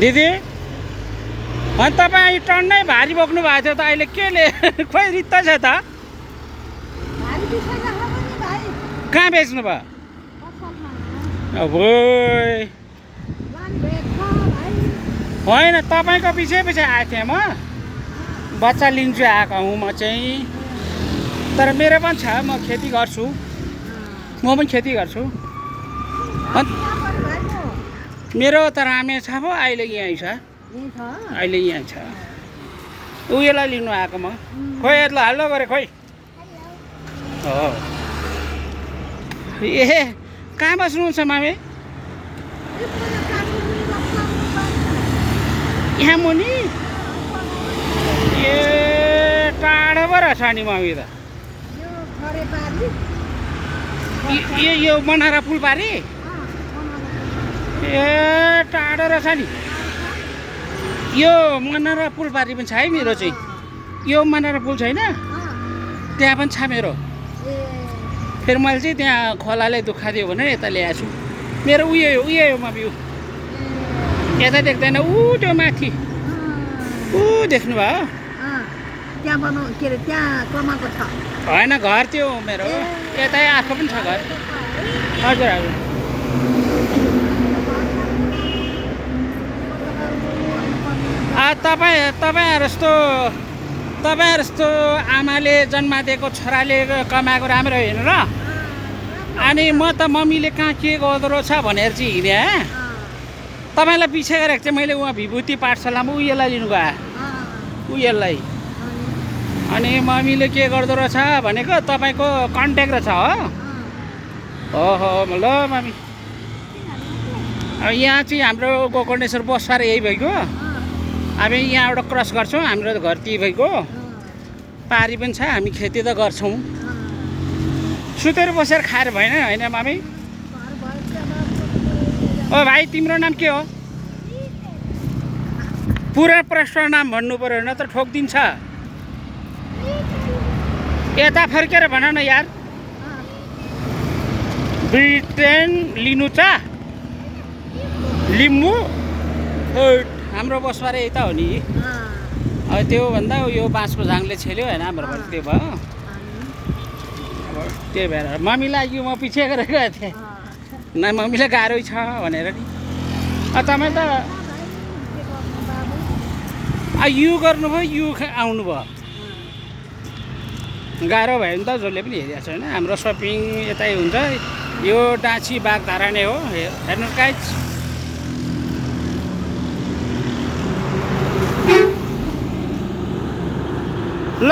दिदी अनि तपाईँ टन्नै भारी बोक्नु भएको थियो त अहिले केले खोइ रित्ता छ त कहाँ बेच्नु भयो अब होइन तपाईँको पछि पछि आएको थिएँ म बच्चा लिन्छु आएको हुँ म चाहिँ तर मेरो पनि छ म खेती गर्छु म पनि खेती गर्छु मेरो त रामे छ पो अहिले यहीँ छ अहिले यहाँ छ उयोलाई लिनु आएको म खोइ ल हल्लो गरे खोइ हो ए कहाँ बस्नुहुन्छ मामे यहाँ मुनि ए टाढो पो रहेछ नि मम्मी त यो मनारा पुलबारी ए टाढो रहेछ नि यो मनारा पुलबारी पनि छ है मेरो चाहिँ यो मनारा पुल छैन त्यहाँ पनि छ मेरो फेरि मैले चाहिँ त्यहाँ खोलाले दुखादियो भने यता ल्याएको छु मेरो उयो हो मम्मी यता देख्दैन ऊ त्यो माथि ऊ देख्नु भयो त्यहाँ बनाउ के अरे त्यहाँ कमाएको छ होइन घर त्यो मेरो यतै आएको पनि छ घर हजुर हजुर तपाईँहरू जस्तो आमाले जन्मादिएको छोराले कमाएको राम्रो होइन र अनि म त मम्मीले कहाँ के गर्दो रहेछ भनेर चाहिँ हिँडेँ तपाईँलाई पछि गरेको चाहिँ मैले उहाँ विभूति पाठशालामा उयोलाई लिनु गएँ उयोलाई अनि मम्मीले के गर्दो रहेछ भनेको तपाईँको कन्ट्याक्ट रहेछ हो ओहो ल मम्मी अब यहाँ चाहिँ हाम्रो गोकर्णेश्वर बसबार यही भइगयो हामी यहाँबाट क्रस गर्छौँ हाम्रो घर त्यही भइगयो पारी पनि छ हामी खेती त गर्छौँ सुतेर बसेर खाएर भएन होइन मामी ओ भाइ तिम्रो नाम के हो पुरा प्रश्न नाम भन्नु पर्यो नत्र ठोकिदिन्छ यता फर्केर भन न यार ब्रिटेन लिनु छ लिम्बू हाम्रो बसबारे यता हो नि अब त्यो भन्दा यो बाँसको झाङले छेल्यो होइन हाम्रो घर त्यो भयो अब त्यही भएर मम्मीलाई यो म पछि गरेर गएको थिएँ न मम्मीलाई गाह्रै छ भनेर नि तपाईँ त यु गर्नुभयो यु आउनुभयो गाह्रो भयो नि त जसले पनि हेरिरहेको छ होइन हाम्रो सपिङ यतै हुन्छ यो डाँची बागधारा नै हो हेर्नु गाइज